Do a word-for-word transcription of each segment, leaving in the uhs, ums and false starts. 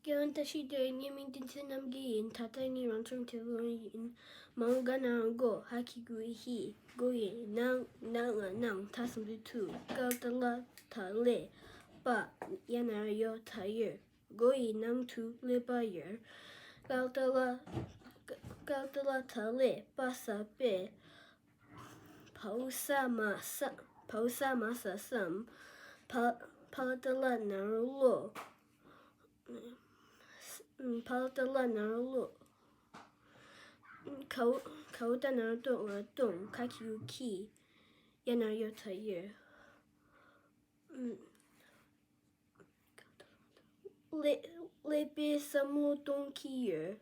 ཁྱེད་རང་བཀྲ་ཤིས་བདེ་ལེགས། ངའི་མིང་བསྟན་འཛིན་རྣམ་རྒྱལ་ཡིན། ད་ལྟ་ངའི་རང་སྦྱོང་དེབ་ཀློག་ཡིན། མ་འོངས་ག་ན་རང་གོ། ཧ་གི་གུ་ཧི། གོ་ཡི་ནང་། ན་ང་ནང་། ད་སུམ་ཅུ་ཐུ། ཀ་ཏ་ལ་ད་ལེ། པ། ཡ་ན་རོ་ཡོ་ད་ཡོད། གོ་ཡི་ནང་དུ་ཀླད་པ་ཡོད། ཀ་ཏ་ལ། ཀ་ཏ་ལ་ད་ལེ། པ་ས་པེ། བའོ་ས་མ་ས། བའོ་ས་མ་ས་སམ། ཕ། ཕ་ཏ་ལ་ན་རོ་ལོ། ཕ་ཏ་ལ་ན་རོ་ལོ། གའོ། གའོ་ཏ་ན་རོ་ཏོ་ང་སྟོང་། ཁ་གི་གུ་ཁི། ཡ་ན་རོ་ཡོ་ད་ཡོད། ཀླད། ཀླད་པའི་བསམ་བློ་གཏོང་གི་ཡོད།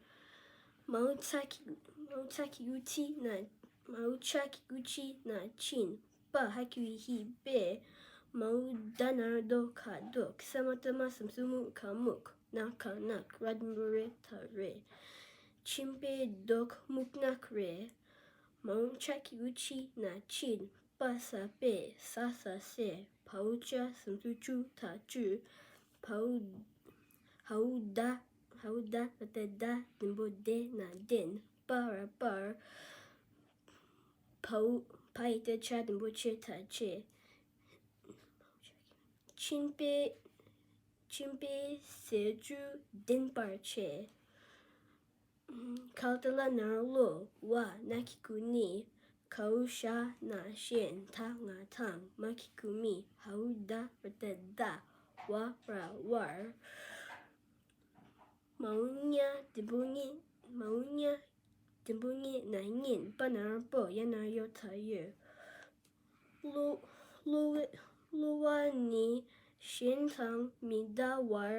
མའོ་ཚ་གི། མའོ་ཚ་གི་གུ་ཆི་ན། མའོ་ཚ་གི་གུ་ཆི་ན་ཆིན། པ། ཧ་གི་གུ་ཧི། པེ། མའོ་ད་ན་རོ་དོ་ག་དོག་ས་མ་ཏ་མ་སུམ་ཅུ་སྨུག་ག་སྨུག་ན་ག་ནག་ར་འགྲེང་བུ་རེ་ད་རེད། ཆིན་པའི་མདོག་སྨུག་ནག་རེད། མའོ་ཚ་གི་གུ་ཆི་ན་ཆིན། པ་ས་པེ། ས་ས་སེ། བའོ་ཅ་སུམ་ཅུ་ཅུ་ད་ཅུ། བའོ། ཧའོ་ད། ཧའོ་ད་ར་ཏ་ད་འགྲེང་བུ་དེ་ན་དེན། པ་ར་པར། བའོ། བ་ཡ་བཏགས་བྱ་འགྲེང་བུ་བྱེ་ད་བྱེད། ཆིན་པའི། ཆིན་པའི་ཟས་བཅུད་ལྡན་པར་བྱེད། གའོ་ཏ་ལ་ན་རོ་ལོ། བ། ན་གི་གུ་ནི། གའོ་ཞ་ན་ཞན། ད་ང་དང་། མ་གི་གུ་མི། ཧའོ་ད་ར་ཏ་ད། བ་ར་བར། མའོ་ཉ་འགྲེང་བུ་ཉེ། མའོ་ཉ་འགྲེང་བུ་ཉེ་ན་ཉིན། པ་ན་རོ་པོ། ཡ་ན་རོ་ཡོ་ད་ཡོད། གློ། གློ་བའི། གློ་བ་ནི་གཞན་དང་མི་འདྲ་བར་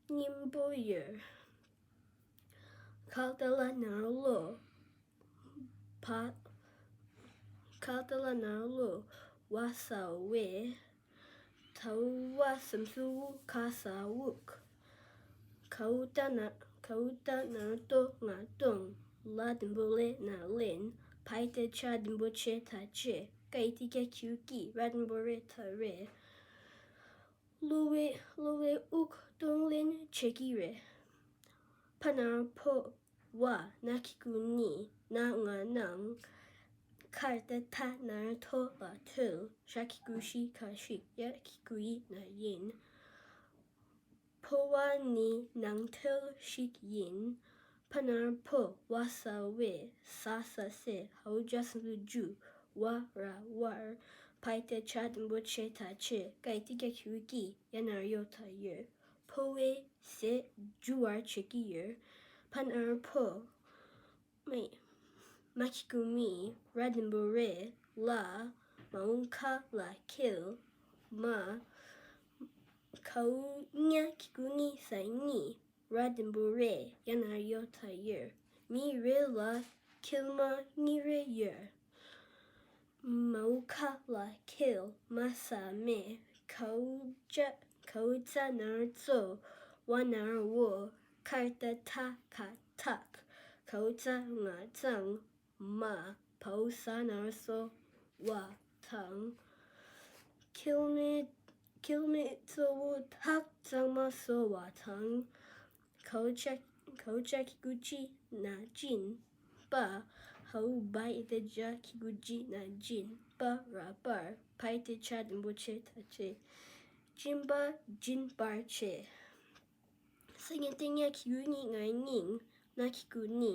སྙན་པོ་ཡོད། གའོ་ཏ་ལ་ན་རོ་ལོ། བ། གའོ་ཏ་ལ་ན་རོ་ལོ། བ་ས་བེ། ད་བ་སུམ་ཅུ་འུ་ག་ས་འུག་གའོ་ཏ་ན། གའོ་ཏ་ན་རོ་ཏོ་ང་སྟོང་། ལ་འགྲེང་བུ་ལེ་ན་ལེན། བ་ཡ་བཏགས་བྱ་འགྲེང་བུ་བྱེ་ད་བྱེད། ཀ་ཡ་བཏགས་ཀྱ་གི་གུ་ཀྱི། ར་འགྲེང་བུ་རེ་ད་རེད། གློ་བའི། གློ་བའི་དབུགས་གཏོང་ལེན་བྱེད་ཀྱི་རེད། ཕ་ན་རོ་ཕོ། བ། ན་གི་གུ་ནི། ན་ང་ནང་། ཁ་ཏ་ཐ་ན་རོ་ཐོ་ལ་ཐོད། ཞ་གི་གུ་ཞི་ག་ཞིག་ཡ་གི་གུ་ཡི་ན་ཡིན། ཕོ་བ་ནི་ནང་ཐོད་ཞིག་ཡིན། ཕ་ན་རོ་ཕོ། བ་ས་བེ། ས་ས་སེ། ཧའོ་ཅ་སུམ་ཅུ་ཅུ། བ་ར་བར། བ་ཡ་བཏགས་བྱ་འགྲེང་བུ་བྱེ་ད་བྱེད། ཀ་ཡ་བཏགས་ཀྱ་གི་གུ་ཀྱི། ཡ་ན་རོ་ཡོ་ད་ཡོད། ཕོ་བའི་ཟས་འཇུ་བར་བྱེད་ཀྱི་ཡོད། ཕ་ན་རོ་ཕོ། མ། མ་གི་གུ་མི། ར་འགྲེང་བུ་རེ། ལ། མའོ་ཁ་ལ་ཁལ། མ། གའོ་ཉ་གི་གུ་ཉི་ས་གཉིས། ར་འགྲེང་བུ་རེ། ཡ་ན་རོ་ཡོ་ད་ཡོད། མི་རེ་ལ་ཁལ་མ་གཉིས་རེ་ཡོད། མའོ་ཁ་ལ་ཁལ། མ་ས་མེ། གའོ་ཅ། གའོ་ཙ་ན་རོ་ཙོ། བ་ན་རོ་བོ། ཁ་ཏ་ཐ་ག་ཐག་གའོ་ཙ་ང་ཙང་། མ། བའོ་ས་ན་རོ་སོ། བ་དང་། ཁལ་མའི། ཁལ་མའི་གཙོ་བོ་ཐག་གཙང་མ་བཟོ་བ་དང་། གའོ་ཅ། གའོ་ཅ་གི་གུ་ཅི་ན་ཅིན། པ། ཧའོ་བ་ཡ་བཏགས་བྱ་གི་གུ་ཇི་ན་ཇིན། པ་ར་པར། བ་ཡ་བཏགས་བྱ་འགྲེང་བུ་བྱེ་ད་བྱེད། སྦྱིན་པ་སྦྱིན་པར་བྱེད། ས་ཉ་བཏགས་སྙ་གི་གུ་སྙི་ང་སྙིང་། ན་གི་གུ་ནི།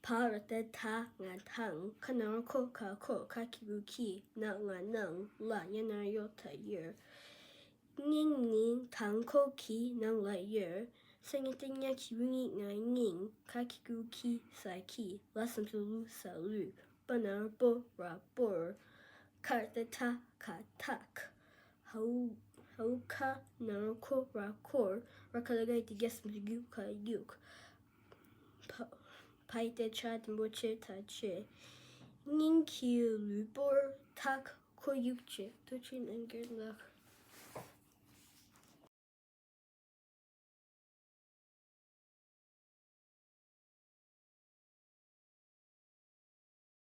བ་ར་བཏགས་བ་ང་དང་། ཁ་ན་རོ་ཁོ་ག་ཁོག་ཁ་གི་གུ་ཁི། ན་ང་ནང་། ལ་ཡ་ན་རོ་ཡོ་ད་ཡོད། སྙིང་ནི་མདང་ཁོག་གི་ནང་ལ་ཡོད། ས་ཉ་བཏགས་སྙ་གི་གུ་སྙི་ང་སྙིང་། ཁ་གི་གུ་ཁི་ས་ཁི། ལ་སུམ་ཅུ་ལུ་ས་ལུས། པ་ན་རོ་པོ་ར་པོར། ཁ་ར་བཏགས་ཁྲ་ག་ཁྲག་ཧའོ། ཧའོ་ཁ་ན་རོ་ཁོ་ར་ཁོར། ར་ག་ལ་ག་ཡ་བཏགས་གྱ་སུམ་ཅུ་གྱུ་ག་གྱུག་བ། བ་ཡ་བཏགས་བྱ་འགྲེང་བུ་བྱེ་ད་བྱེད། སྙིང་གི་ལུས་པོར་ཐག་ཁོར་ཡུག་བྱེད། ཐུགས་རྗེ་གནང་གི་ལགས།